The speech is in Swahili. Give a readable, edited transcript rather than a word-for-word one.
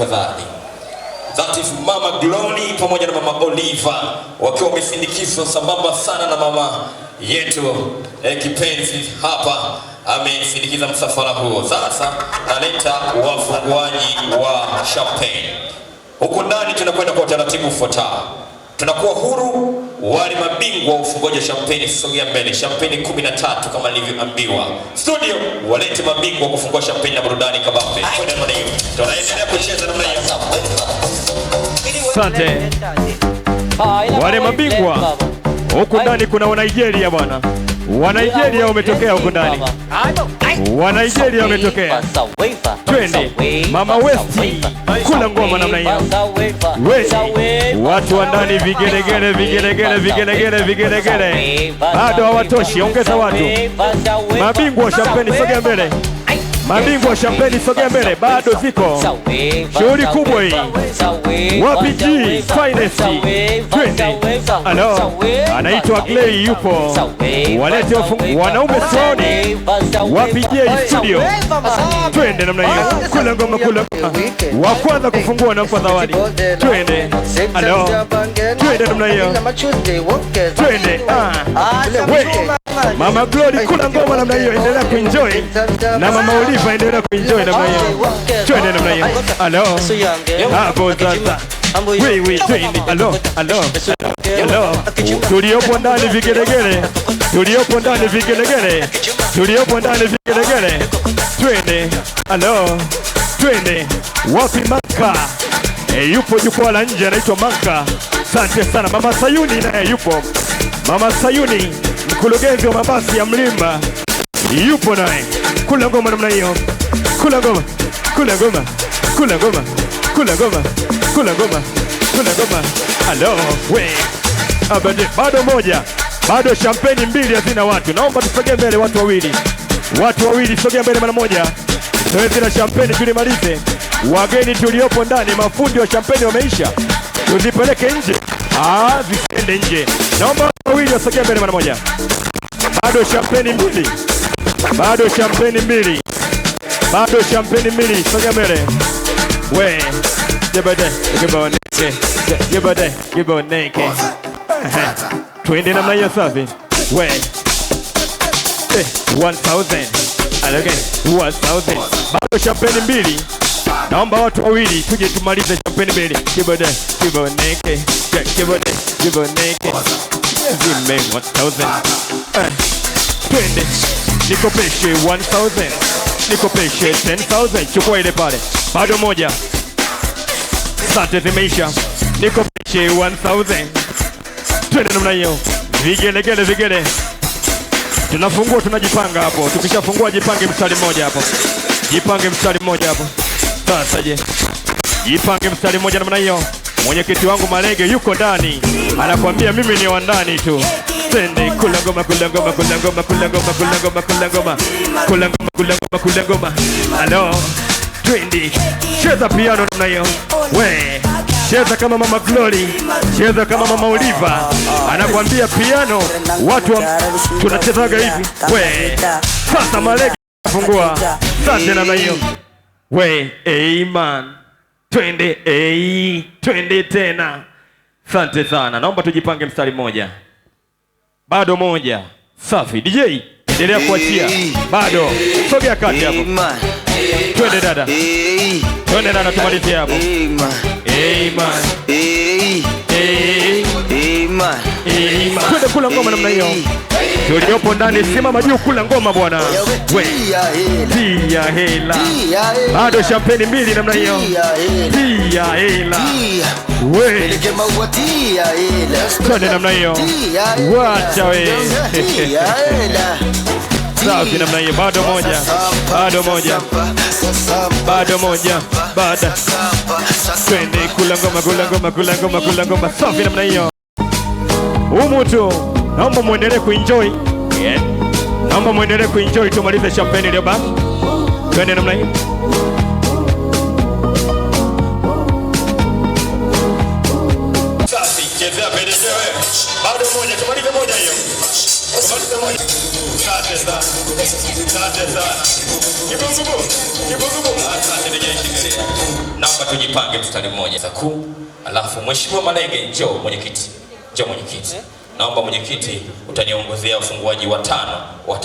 tafadhali. That is Mama Glory pamoja na Mama Oliver wakiwa wamesindikizwa sambamba sana na mama yetu kipenzi hapa amesindikiza msafara huo. Sasa naleta wafunguaji wa champagne. Huku ndani tunakwenda kwa utaratibu ufuatao. Tunakuwa huru, wale mabingwa wa ufunguaji wa champagne, sogea mbele. Champagne 13 kama nilivyoambiwa. Studio walete mabingwa kufungua champagne na burudani kabambe. Kwenda namna hiyo. Tunaendelea kucheza namna hiyo. Asante. Wale mabingwa huku ndani kuna wa Nigeria bwana. Wa Nigeria wametokea huku ndani. Wa Nigeria wametokea. Twende Mama Westi, kula ngoma namna hiyo. We, watu wa ndani vigelegele, vigelegele, vigelegele, vigelegele. Bado hawatoshi, ongeza watu. Mabingwa wa champagne, sogea mbele. Mabingwa wa champagne, sogea mbele, bado ziko. Shughuli kubwa hii. Wapi G Finest? Twende. Alo, anaitwa Clay yupo. Walete wanaume sioni. Wapi J Studio? Twende namna hiyo. Kula ngoma, kula ngoma. Wa kwanza kufungua nampa zawadi. Twende. Alo. Twende namna hiyo. Twende. Ah. We. Mama Glory kula ngoma namna hiyo, endelea kuenjoy. Na Mama Oliva endelea kuenjoy namna hiyo. Twende namna hiyo. Alo. Hapo sasa. We we twende. Alo, alo. Alo. Tuliopo ndani vigelegele. Tuliopo ndani vigelegele. Tuliopo ndani vigelegele. Twende. Alo. Twende. Wapi Maka? E, yupo jukwaa la nje anaitwa Manka. Asante sana. Mama Sayuni naye yupo. Mama Sayuni mkurugenzi wa mabasi ya Mlimba yupo naye. Kula ngoma namna hiyo. Kula ngoma. Kula ngoma. Kula ngoma. Kula ngoma. Kula ngoma. Kula ngoma. Alo, we. Abade, bado moja. Bado champagne mbili hazina watu. Naomba tusogee mbele watu wawili. Watu wawili sogea mbele mara moja. Zoezi la champagne tulimalize. Wageni tuliopo ndani, mafundi wa champagne wameisha. Tuzipeleke nje. Ah, zisiende nje. Naomba watu wawili wasogee mbele mara moja. Bado champagne mbili. Bado champagne mbili. Bado champagne mbili. Sogea mbele. We. Jebede, giboneke. Jebede, giboneke. Twende namna hiyo safi. We. 1000. Again, 1000. Bado champagne mbili. Naomba watu wawili tuje tumalize champagne mbili. Kibode, kiboneke, kibode, kiboneke. Zime 1000. Twende. Nikopeshe 1000. Nikopeshe 10,000. Chukua ile pale. Bado moja. Asante, zimeisha. Nikopeshe 1000. Twende namna hiyo. Vigelegele, vigele. Tunafungua, tunajipanga hapo. Tukishafungua jipange mstari mmoja hapo. Jipange mstari mmoja hapo. Sasa je, jipange mstari mmoja namna hiyo. Mwenyekiti wangu Malege yuko ndani, anakuambia mimi ni wa ndani tu. Twende kula ngoma, kula ngoma, kula ngoma, kula ngoma, kula ngoma, kula ngoma, kula ngoma, kula ngoma, kula ngoma. Alo, twende, cheza piano namna hiyo. We, cheza kama Mama Glory, cheza kama Mama Oliva, anakuambia piano, watu wa, tunachezaga hivi. We, sasa Malege fungua, sasa namna hiyo. We, amen. Twende, twende tena. Asante sana. Naomba tujipange mstari mmoja. Bado moja. Safi. DJ, endelea kuachia. Bado. Sogea kati hapo. Twende dada. Twende dada tumalizie hapo. Amen. Amen. Twende kula ngoma namna hiyo. Tuliopo ndani simama juu kula ngoma bwana. We. Tia hela. Bado champagne mbili namna hiyo. Tia hela. We. Twende namna hiyo. Wacha we. Safi namna hiyo. Bado moja. Bado moja. Bado moja. Bada. Twende kula ngoma, kula ngoma, kula ngoma, kula ngoma. Safi namna hiyo. Humu tu. Naomba muendelee kuenjoy. Yeah. Naomba muendelee kuenjoy tumalize champagne iliyobaki. Twende namna hiyo. Safi, chezea PDG wewe. Bado moja, tumalize moja hiyo. Tumalize moja. Asante sana. Asante sana. Kibugubu. Kibugubu. Asante DJ Shikilia. Naomba Tujipange mstari mmoja za kuu, alafu Mheshimiwa Malenge, njoo mwenyekiti, njoo mwenyekiti. Naomba mwenyekiti utaniongozea ufunguaji wa tano wa